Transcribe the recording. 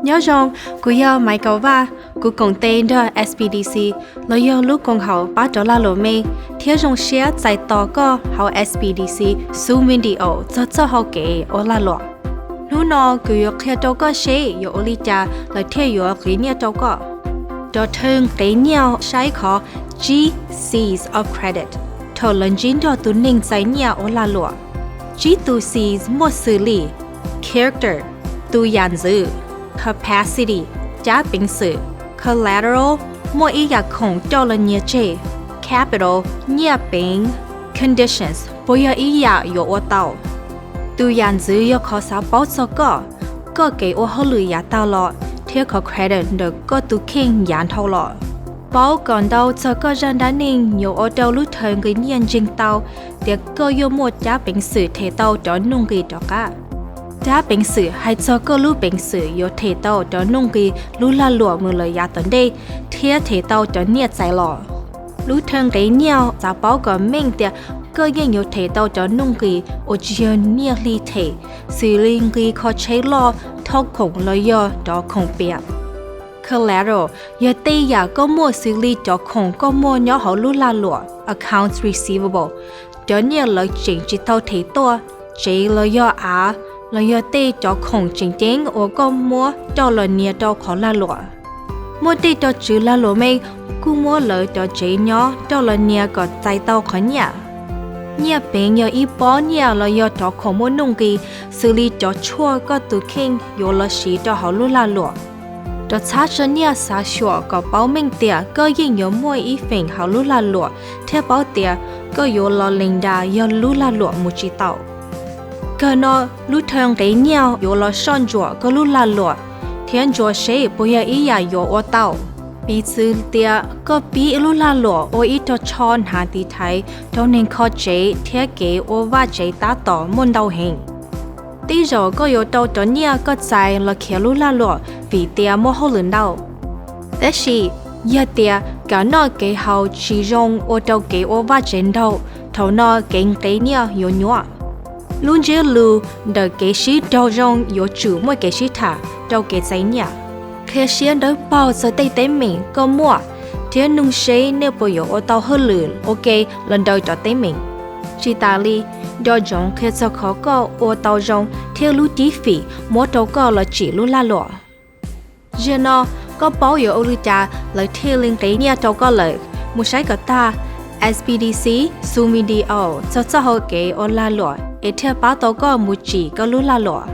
Nyob zoo, kuv yog Maiv Kaum Vaj, kuv koom tes nrog S B D C los yog lub koom haum pab rau lag luam me, thiab zoo siab txais tos koj hauv S B D C xu video txog txoj hau kev ua lag luam. Hnub no kuv yuav qhia rau koj seb yuav ua li cas lawv thiaj yuav qiv nyiaj rau koj. Rov thawj nqe nyiaj saib qhov tsib C's of credit thaum lawv ntsib nrog tus neeg txais nyiaj ua lag luam. Tsib tus C's muaj xws li character, tus yam ntxwv, capacity, cab peev xwm, collateral, muaj ib yam khoom coj los nyiag tseg, capital, nyiaj peev, conditions, puas yog ib yam yuav ua tau. Tus yam ntxwv yog qhov xav paub txog koj, koj kev ua hauj lwm yav tag los, thiab qhov credit ntawm koj tus kheej yav dhau los. Paub kom ntau txog koj zaj dab neeg yuav ua rau lub thawj nqe nyiaj ntseeg tau tias koj yuav muaj cab peev xwm them tau cov nuj nqis rov qab. Cab peev xwm hais txog koj lub peev xwm yuav them tau cov nuj nqis lub lag luam mus lawm yav tom ntej thiab them tau cov nyiaj txais los. Lub thawj nqe nyiaj xav paub kom meej tias koj yeej yuav them tau cov nuj nqis uas tsis yog nyiaj hli them, xws li nqi kho tsheb loj, thauj khoom los yog rov khoom piam. Collateral yog tej yam koj muaj xws li cov khoom koj muag nyob hauv lub lag luam, accounts receivable, cov nyiaj lawv tseem tsis tau them tuaj, tsev los yog av, los yog tej cov khoom tseem ceeb uas koj muab coj los nyiag rau qhov lag luam. Muaj tej cov tswv lag luam me kuj muab lawv cov tsev nyob coj los nyiag kom txais tau qhov nyiaj. Nyiaj peev yog ib pob nyiaj los yog cov khoom muaj nuj nqis, xws li cov tshuaj koj tus kheej yuav los siv rau hauv lub lag luam. Rov txhab tso nyiaj xav xyuam kom paub meej tias koj yeej yuav muaj ib feem hauv lub lag luam thiab paub tias koj yuav los lees das yog lub lag luam mus tsis tau. Kawg no, lub thawj nqe nyiaj yuav los soj ntsuam koj lub lag luam thiab ntsuas seb puas yog ib yam yuav ua tau. Piv txwv tias koj pib ib lub lag luam ua ib rog tsho hnav tiv thaiv rau neeg kho tsev thiab kev ua vaj tsev tab tom muaj ntau heev. Tej zaum koj yuav tau cov nyiaj koj txais los khiav lub lag luam vim tias muaj hauj lwm ntau. Tab sis, yog tias kam noj kev haus tsis zoo ua rau kev ua vaj tsev nraug, thaum no kev nqe nyiaj yuav nyuaj. Lub ntsiab lus ntawm kev sib raug zoo yuav tsum muaj kev sib tham rau kev txais nyiaj. Qhia siab dawb paug txog tej teeb meem koj muaj, thiab nug seb nej puas yuav ua tau hauj lwm ua ke los daws cov teeb meem. Tsis tas li, Dow Jones qhia txog qhov koj ua tau zoo thiab lub cib fim muab rau koj los tsim lub lag luam. Zaum no, koj paub yuav ua li cas lawv thiaj li nqe nyiaj rau koj lawm. Mus saib kom tag S B D C xu video txog txoj hau kev ua lag luam es thiaj pab tau koj mus tsim koj lub lag luam.